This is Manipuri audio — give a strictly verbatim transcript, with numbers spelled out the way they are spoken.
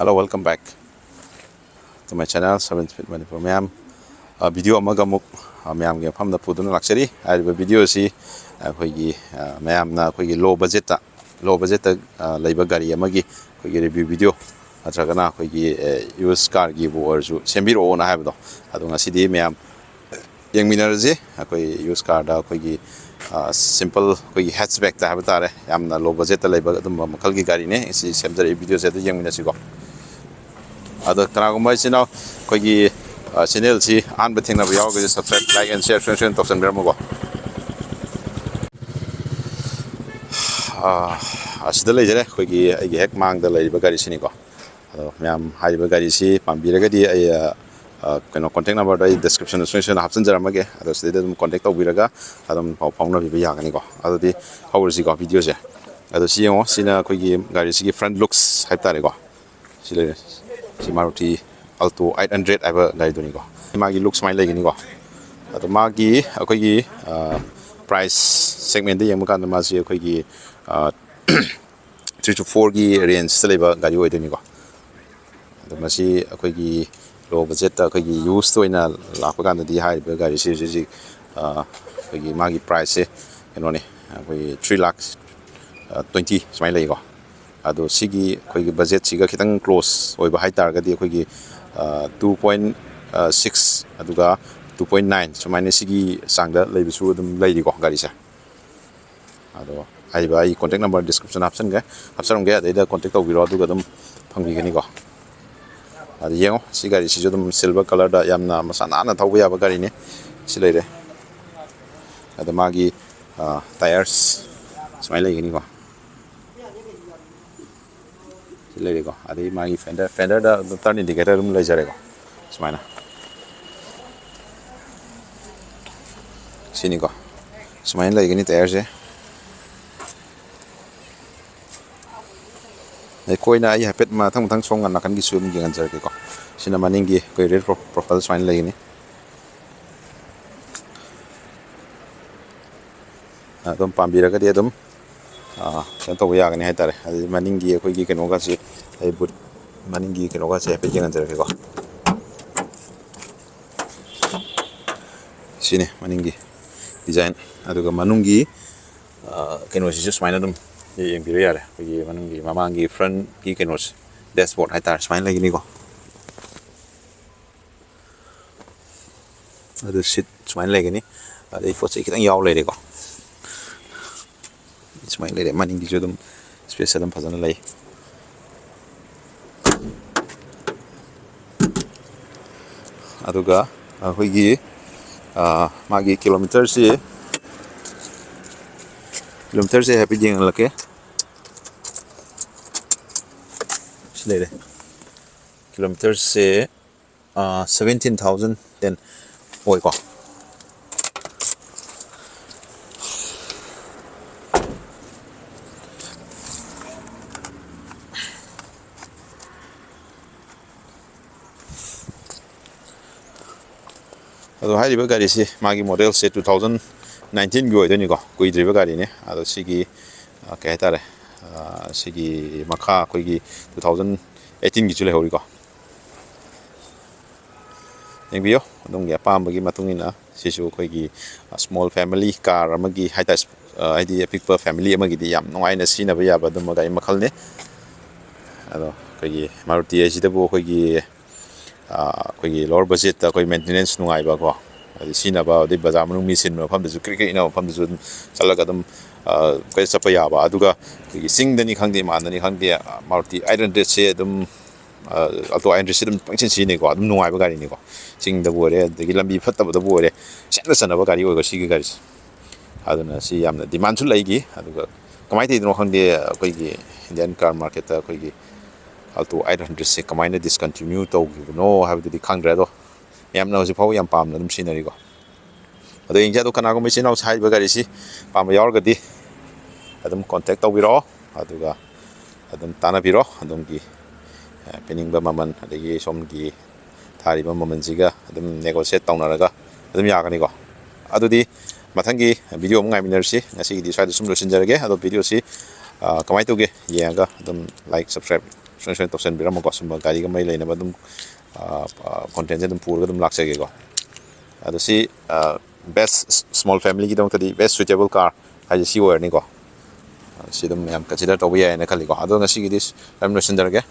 Hello, welcome back to my channel, Seven Speed Manipur. ꯃꯌꯥꯝ, ꯑ, video ꯑꯃꯒ ꯑꯃꯨꯛ, ꯑ, ꯃꯌꯥꯝꯒꯤ ꯃꯐꯝꯗ ꯄꯨꯗꯨꯅ ꯂꯥꯛꯆꯔꯤ꯫ ꯍꯥꯏꯔꯤꯕ video ꯑꯁꯤ ꯑꯩꯈꯣꯏꯒꯤ, ꯑ, ꯃꯌꯥꯝꯅ ꯑꯩꯈꯣꯏꯒꯤ low budget ꯇ, low budget ꯇ, ꯑ, ꯂꯩꯕ ꯒꯥꯔꯤ ꯑꯃꯒꯤ ꯑꯩꯈꯣꯏꯒꯤ review video ꯅꯠꯇ꯭ꯔꯒꯅ ꯑꯩꯈꯣꯏꯒꯤ, ꯑ, used car ꯒꯤꯕꯨ ꯑꯣꯏꯔꯁꯨ ꯁꯦꯝꯕꯤꯔꯛꯑꯣꯅ ꯍꯥꯏꯕꯗꯣ, ꯑꯗꯣ ꯉꯁꯤꯗꯤ ꯃꯌꯥꯝ ꯌꯦꯡꯃꯤꯟꯅꯔꯁꯤ꯫ ꯑꯩꯈꯣꯏ used car ꯗ ꯑꯩꯈꯣꯏꯒꯤ, ꯑ, simple ꯑꯩꯈꯣꯏꯒꯤ hatchback ꯇ ꯍꯥꯏꯕ ꯇꯥꯔꯦ, ꯌꯥꯝꯅ low budget ꯇ ꯂꯩꯕ ꯑꯗꯨꯝꯕ ꯃꯈꯜꯒꯤ ꯒꯥꯔꯤꯅꯦ꯫ ꯁꯤ ꯁꯦꯝꯖꯔꯛꯏ video ꯁꯦ ꯑꯗꯨ ꯌꯦꯡꯃꯤꯟꯅꯁꯤꯀꯣ꯫ ꯑꯗꯣ ꯀꯅꯥꯒꯨꯝꯕ ꯏꯆꯤꯟ ꯏꯅꯥꯎ ꯑꯩꯈꯣꯏꯒꯤ, ꯑ, channel ꯁꯤ ꯑꯍꯥꯟꯕ ꯊꯦꯡꯅꯕ ꯌꯥꯎꯔꯒꯗꯤ subscribe, like and share ꯁꯣꯏ ꯁꯣꯏꯅ ꯇꯧꯁꯟꯕꯤꯔꯝꯃꯨꯀꯣ꯫ ꯑ, ꯑꯁꯤꯗ ꯂꯩꯖꯔꯦ, ꯑꯩꯈꯣꯏꯒꯤ ꯑꯩꯒꯤ ꯍꯦꯛ ꯃꯥꯡꯗ ꯂꯩꯔꯤꯕ ꯒꯥꯔꯤꯁꯤꯅꯤꯀꯣ꯫ ꯑꯗꯣ ꯃꯌꯥꯝ ꯍꯥꯏꯔꯤꯕ ꯒꯥꯔꯤꯁꯤ ꯄꯥꯝꯕꯤꯔꯒꯗꯤ ꯑꯩ, ꯑ, ꯑ, ꯀꯩꯅꯣ, contact number ꯗꯣ ꯑꯩ description ꯗ ꯁꯣꯏ ꯁꯣꯏꯅ ꯍꯥꯞꯆꯤꯟꯖꯔꯝꯃꯒꯦ꯫ ꯑꯗꯣ ꯁꯤꯗꯩꯗ ꯑꯗꯨꯝ contact ꯇꯧꯕꯤꯔꯒ ꯑꯗꯨꯝ ꯄꯥꯎ ꯐꯥꯎꯅꯕꯤꯕ ꯌꯥꯒꯅꯤꯀꯣ꯫ ꯑꯗꯨꯗꯤ ꯍꯧꯔꯁꯤꯀꯣ video ꯁꯦ꯫ ꯑꯗꯣ ꯁꯤ ꯌꯦꯡꯉꯣ, ꯁꯤꯅ ꯑꯩꯈꯣꯏꯒꯤ ꯒꯥꯔꯤꯁꯤꯒꯤ front looks ꯍꯥꯏꯕ ꯇꯥꯔꯦꯀꯣ꯫ ꯁꯤ ꯂꯩꯔꯦ꯫ ꯁꯤ Maruti Alto eight hundred ꯍꯥꯏꯕ ꯒꯥꯔꯤꯗꯨꯅꯤꯀꯣ꯫ ꯃꯥꯒꯤ look ꯁꯨꯃꯥꯏꯅ ꯂꯩꯒꯅꯤꯀꯣ꯫ ꯑꯗꯣ ꯃꯥꯒꯤ ꯑꯩꯈꯣꯏꯒꯤ, ꯑ, price segment ꯇ ꯌꯦꯡꯕ ꯀꯥꯟꯗ ꯃꯥꯁꯤ ꯑꯩꯈꯣꯏꯒꯤ, ꯑ, three to four ꯒꯤ range ꯇ ꯂꯩꯕ ꯒꯥꯔꯤ ꯑꯣꯏꯗꯣꯏꯅꯤꯀꯣ꯫ ꯑꯗꯣ ꯃꯁꯤ ꯑꯩꯈꯣꯏꯒꯤ low budget ꯇ ꯑꯩꯈꯣꯏꯒꯤ used ꯑꯣꯏꯅ ꯂꯥꯛꯄ ꯀꯥꯟꯗꯗꯤ ꯍꯥꯏꯔꯤꯕ ꯒꯥꯔꯤꯁꯤ ꯍꯧꯖꯤꯛ ꯍꯧꯖꯤꯛ, ꯑ, ꯑꯩꯈꯣꯏꯒꯤ ꯃꯥꯒꯤ price ꯁꯦ ꯀꯩꯅꯣꯅꯤ, ꯑꯩꯈꯣꯏꯒꯤ three lakh twenty ꯁꯨꯃꯥꯏꯅ ꯂꯩꯀꯣ꯫ ꯑꯗꯣ ꯁꯤꯒꯤ ꯑꯩꯈꯣꯏꯒꯤ budget ꯁꯤꯒ ꯈꯤꯇꯪ close ꯑꯣꯏꯕ ꯍꯥꯏꯇꯥꯔꯒꯗꯤ ꯑꯩꯈꯣꯏꯒꯤ, ꯑ, two point six ꯑꯗꯨꯒ two point nine ꯁꯨꯃꯥꯏꯅ ꯁꯤꯒꯤ ꯆꯥꯡꯗ ꯂꯩꯕꯁꯨ ꯑꯗꯨꯝ ꯂꯩꯔꯤꯀꯣ ꯒꯥꯔꯤꯁꯦ꯫ ꯑꯗꯣ ꯍꯥꯏꯔꯤꯕ ꯑꯩ contact number description ꯗ ꯍꯥꯞꯆꯤꯟꯒꯦ, ꯍꯥꯞꯆꯔꯝꯒꯦ, ꯑꯗꯩꯗ contact ꯇꯧꯕꯤꯔꯣ, ꯑꯗꯨꯒ ꯑꯗꯨꯝ ꯐꯪꯕꯤꯒꯅꯤꯀꯣ꯫ ꯑꯗꯣ ꯌꯦꯡꯉꯣ, ꯁꯤ ꯒꯥꯔꯤꯁꯤꯁꯨ ꯑꯗꯨꯝ silver colour ꯗ ꯌꯥꯝꯅ ꯃꯁꯥ ꯅꯥꯟꯅ ꯊꯧꯕ ꯌꯥꯕ ꯒꯥꯔꯤꯅꯤ꯫ ꯁꯤ ꯂꯩꯔꯦ꯫ ꯑꯗꯣ ꯃꯥꯒꯤ, ꯑ, tyres ꯁꯨꯃꯥꯏꯅ ꯂꯩꯒꯅꯤꯀꯣ꯫ ꯁꯤ ꯂꯩꯔꯦꯀꯣ꯫ ꯑꯗꯩ ꯃꯥꯒꯤ fender, fender ꯗ turn indicator ꯑꯗꯨꯝ ꯂꯩꯖꯔꯦꯀꯣ꯫ ꯁꯨꯃꯥꯏꯅ꯫ ꯁꯤꯅꯤꯀꯣ꯫ ꯁꯨꯃꯥꯏꯅ ꯂꯩꯒꯅꯤ tyre ꯁꯦ꯫ ꯑꯩꯈꯣꯏꯅ, ꯑꯩ ꯍꯥꯏꯐꯦꯠ ꯃꯊꯪ ꯃꯊꯪ ꯁꯣꯝ ꯅꯥꯀꯟꯒꯤꯁꯨ ꯑꯗꯨꯝ ꯌꯦꯡꯍꯟꯖꯔꯛꯀꯦꯀꯣ꯫ ꯁꯤꯅ ꯃꯅꯤꯡꯒꯤ ꯑꯩꯈꯣꯏ rear pro-, profile ꯁꯨꯃꯥꯏꯅ ꯂꯩꯒꯅꯤ꯫ ꯑꯗꯨꯝ ꯄꯥꯝꯕꯤꯔꯒꯗꯤ ꯑꯗꯨꯝ, ꯑ, ꯀꯩꯅꯣ ꯇꯧꯕ ꯌꯥꯒꯅꯤ ꯍꯥꯏꯇꯥꯔꯦ꯫ ꯑꯗꯩ ꯃꯅꯤꯡꯒꯤ ꯑꯩꯈꯣꯏꯒꯤ ꯀꯩꯅꯣꯒꯁꯤ, ꯑꯩ boot, ꯃꯅꯤꯡꯒꯤ ꯀꯩꯅꯣꯒꯁꯦ ꯍꯥꯏꯐꯦꯠ ꯌꯦꯡꯍꯟꯖꯔꯛꯀꯦꯀꯣ꯫ ꯁꯤꯅꯦ ꯃꯅꯤꯡꯒꯤ ꯗꯤꯖꯥꯏꯟ꯫ ꯑꯗꯨꯒ ꯃꯅꯨꯡꯒꯤ ꯀꯩꯅꯣꯁꯤꯁꯨ ꯁꯨꯃꯥꯏꯅ ꯑꯗꯨꯝ ꯌꯦꯡꯕꯤꯕ ꯌꯥꯔꯦ꯫ ꯑꯩꯈꯣꯏꯒꯤ ꯃꯅꯨꯡꯒꯤ ꯃꯃꯥꯡꯒꯤ ꯐ꯭ꯔꯟꯀꯤ ꯀꯩꯅꯣꯁꯦ, ꯗꯦꯁꯕꯣꯔꯗ ꯍꯥꯏꯇꯥꯔꯦ, ꯁꯨꯃꯥꯏꯅ ꯂꯩꯒꯅꯤꯀꯣ꯫ ꯑꯗꯨ ꯁꯤꯠ ꯁꯨꯃꯥꯏꯅ ꯂꯩꯒꯅꯤ꯫ ꯑꯗꯩ ꯄꯣꯠ ꯆꯩ ꯈꯤꯇꯪ ꯌꯥꯎ ꯂꯩꯔꯦꯀꯣ꯫ ꯁꯨꯃꯥꯏꯅ ꯂꯩꯔꯦ꯫ ꯃꯅꯤꯡꯒꯤꯁꯨ ꯑꯗꯨꯝ ꯁ꯭ꯄꯦꯁ ꯑꯗꯨꯝ ꯐꯖꯅ ꯂꯩ꯫ ꯑꯗꯨꯒ ꯑꯩꯈꯣꯏꯒꯤ ꯃꯥꯒꯤ ꯀꯤꯂꯣꯃꯤꯇꯔꯁꯤ, ꯀꯤꯂꯣꯃꯤꯇꯔꯁꯦ ꯍꯥꯏꯐꯦꯠ ꯌꯦꯡꯍꯜꯂꯛꯀꯦ꯫ ꯁꯤ ꯂꯩꯔꯦ꯫ ꯀꯤꯂꯣꯃꯤꯇꯔꯁꯦ seventeen thousand ten ꯑꯣꯏꯀꯣ꯫ ꯑꯗꯣ ꯍꯥꯏꯔꯤꯕ ꯒꯥꯔꯤꯁꯤ ꯃꯥꯒꯤ ꯃꯣꯗꯦꯜꯁꯦ two thousand nineteenꯒꯤ ꯑꯣꯏꯗꯣꯏꯅꯤꯀꯣ, ꯀꯨꯏꯗ꯭ꯔꯤꯕ ꯒꯥꯔꯤꯅꯤ꯫ ꯑꯗꯣ ꯁꯤꯒꯤ ꯀꯩ ꯍꯥꯏꯇꯥꯔꯦ, ꯁꯤꯒꯤ ꯃꯈꯥ ꯑꯩꯈꯣꯏꯒꯤ two thousand eighteenꯒꯤꯁꯨ ꯂꯩꯍꯧꯔꯤꯀꯣ꯫ ꯌꯦꯡꯕꯤꯌꯨ, ꯑꯗꯣꯝꯒꯤ ꯑꯄꯥꯝꯕꯒꯤ ꯃꯇꯨꯡ ꯏꯟꯅ꯫ ꯁꯤꯁꯨ ꯑꯩꯈꯣꯏꯒꯤ small family car ꯑꯃꯒꯤ ꯍꯥꯏꯇꯥꯔꯦ, ꯍꯥꯏꯗꯤ ꯑꯄꯤꯛꯄ family ꯑꯃꯒꯤꯗꯤ ꯌꯥꯝ ꯅꯨꯡꯉꯥꯏꯅ ꯁꯤꯖꯤꯟꯅꯕ ꯌꯥꯕ ꯑꯗꯨꯝꯕ ꯒꯥꯔꯤ ꯃꯈꯜꯅꯤ꯫ ꯑꯗꯣ ꯑꯩꯈꯣꯏꯒꯤ ꯃꯥꯔꯨꯇꯤ ꯍꯥꯏꯁꯤꯗꯕꯨ ꯑꯩꯈꯣꯏꯒꯤ ꯑꯩꯈꯣꯏꯒꯤ lower budgetꯇ ꯑꯩꯈꯣꯏ maintenance ꯅꯨꯡꯉꯥꯏꯕꯀꯣ, ꯍꯥꯏꯗꯤ ꯁꯤꯖꯤꯟꯅꯕ, ꯑꯗꯩ ꯕꯖꯥꯔ ꯃꯅꯨꯡ ꯃꯤ ꯆꯤꯟꯕ ꯃꯐꯝꯗꯁꯨ, ꯀ꯭ꯔꯤꯛ ꯀ꯭ꯔꯤꯛ ꯏꯟꯅꯕ ꯃꯐꯝꯗꯁꯨ ꯑꯗꯨꯝ ꯆꯠꯂꯒ ꯑꯗꯨꯝ ꯀꯣꯏꯆꯠ ꯆꯠꯄ ꯌꯥꯕ꯫ ꯑꯗꯨꯒ ꯑꯩꯈꯣꯏꯒꯤ ꯆꯤꯡꯗꯅꯤ ꯈꯪꯗꯦ, ꯃꯥꯟꯗꯅꯤ ꯈꯪꯗꯦ, ꯃꯥꯔꯨꯇꯤ eight hundredꯁꯦ ꯑꯗꯨꯝ Alto eight hundredꯁꯦ ꯑꯗꯨꯝ ꯄꯪꯁꯤꯟ ꯁꯤꯖꯤꯟꯅꯩꯀꯣ꯫ ꯑꯗꯨꯝ ꯅꯨꯡꯉꯥꯏꯕ ꯒꯥꯔꯤꯅꯤꯀꯣ꯫ ꯆꯤꯡꯗꯕꯨ ꯑꯣꯏꯔꯦ, ꯑꯗꯒꯤ ꯂꯝꯕꯤ ꯐꯠꯇꯕꯗꯕꯨ ꯑꯣꯏꯔꯦ, ꯆꯠꯅ ꯆꯠꯅꯕ ꯒꯥꯔꯤ ꯑꯣꯏꯕ ꯁꯤꯒꯤ ꯒꯥꯔꯤꯁꯦ꯫ ꯑꯗꯨꯅ ꯁꯤ ꯌꯥꯝꯅ demandꯁꯨ ꯂꯩꯈꯤ꯫ ꯑꯗꯨꯒ ꯀꯃꯥꯏꯅ ꯇꯧꯗꯣꯏꯅꯣ ꯈꯪꯗꯦ, ꯑꯩꯈꯣꯏꯒꯤ Indian car marketꯇ ꯑꯩꯈꯣꯏꯒꯤ Alto eight hundredꯁꯦ ꯀꯃꯥꯏꯅ discontinue ꯇꯧꯈꯤꯕꯅꯣ ꯍꯥꯏꯕꯗꯨꯗꯤ ꯈꯪꯗ꯭ꯔꯦ꯫ ꯑꯗꯣ ꯃꯌꯥꯝꯅ ꯍꯧꯖꯤꯛ ꯐꯥꯎꯕ ꯌꯥꯝ ꯄꯥꯝꯅ ꯑꯗꯨꯝ ꯁꯤꯖꯤꯟꯅꯔꯤꯀꯣ꯫ ꯑꯗꯣ ꯌꯦꯡꯁꯦ꯫ ꯑꯗꯣ ꯀꯅꯥꯒꯨꯝꯕ ꯏꯆꯤꯟ ꯏꯅꯥꯎꯁꯦ ꯍꯥꯏꯔꯤꯕ ꯒꯥꯔꯤꯁꯤ ꯄꯥꯝꯕ ꯌꯥꯎꯔꯒꯗꯤ ꯑꯗꯨꯝ contact ꯇꯧꯕꯤꯔꯛꯑꯣ, ꯑꯗꯨꯒ ꯑꯗꯨꯝ ꯇꯥꯟꯅꯕꯤꯔꯣ꯫ ꯑꯗꯣꯝꯒꯤ ꯄꯤꯅꯤꯡꯕ ꯃꯃꯜ, ꯑꯗꯒꯤ ꯁꯣꯝꯒꯤ ꯊꯥꯔꯤꯕ ꯃꯃꯜꯁꯤꯒ ꯑꯗꯨꯝ negotiate ꯇꯧꯅꯔꯒ ꯑꯗꯨꯝ ꯌꯥꯒꯅꯤꯀꯣ꯫ ꯑꯗꯨꯗꯤ ꯃꯊꯪꯒꯤ video ꯑꯃꯨꯛ ꯉꯥꯏꯃꯤꯟꯅꯔꯁꯤ꯫ ꯉꯁꯤꯒꯤꯗꯤ ꯁ꯭ꯋꯥꯏꯗ ꯁꯨꯝ ꯂꯣꯏꯁꯤꯟꯖꯔꯒꯦ꯫ ꯑꯗꯣ videoꯁꯤ ꯀꯃꯥꯏꯅ ꯇꯧꯒꯦ ꯌꯦꯡꯉꯒ ꯑꯗꯨꯝ like, subscribe ꯁꯣꯏ ꯁꯣꯏ ꯇꯧꯁꯟꯕꯤꯔꯝꯃꯣꯀꯣ꯫ ꯁꯨꯝꯕ ꯒꯥꯔꯤꯒ ꯃꯔꯤ ꯂꯩꯅꯕ ꯑꯗꯨꯝ ꯀꯣꯟꯇꯦꯟꯁꯦ ꯑꯗꯨꯝ ꯄꯨꯔꯒ ꯑꯗꯨꯝ ꯂꯥꯛꯆꯒꯦꯀꯣ꯫ ꯑꯗꯣ ꯁꯤ ꯕꯦꯁ ꯁ꯭ꯃꯣꯜ ꯐꯦꯃꯤꯂꯤꯒꯤꯗꯃꯛꯇꯗꯤ ꯕꯦꯁ ꯁꯨꯏꯇꯦꯕꯜ ꯀꯥꯔ ꯍꯥꯏꯁꯦ ꯁꯤ ꯑꯣꯏꯔꯅꯤꯀꯣ꯫ ꯁꯤ ꯑꯗꯨꯝ ꯃꯌꯥꯝ ꯀꯟꯁꯤꯗꯔ ꯇꯧꯕ ꯌꯥꯏꯅ ꯈꯜꯂꯤꯀꯣ꯫ ꯑꯗꯣ ꯉꯁꯤꯒꯤꯗꯤ ꯑꯗꯨꯝ ꯂꯣꯏꯁꯤꯟꯖꯔꯒꯦ꯫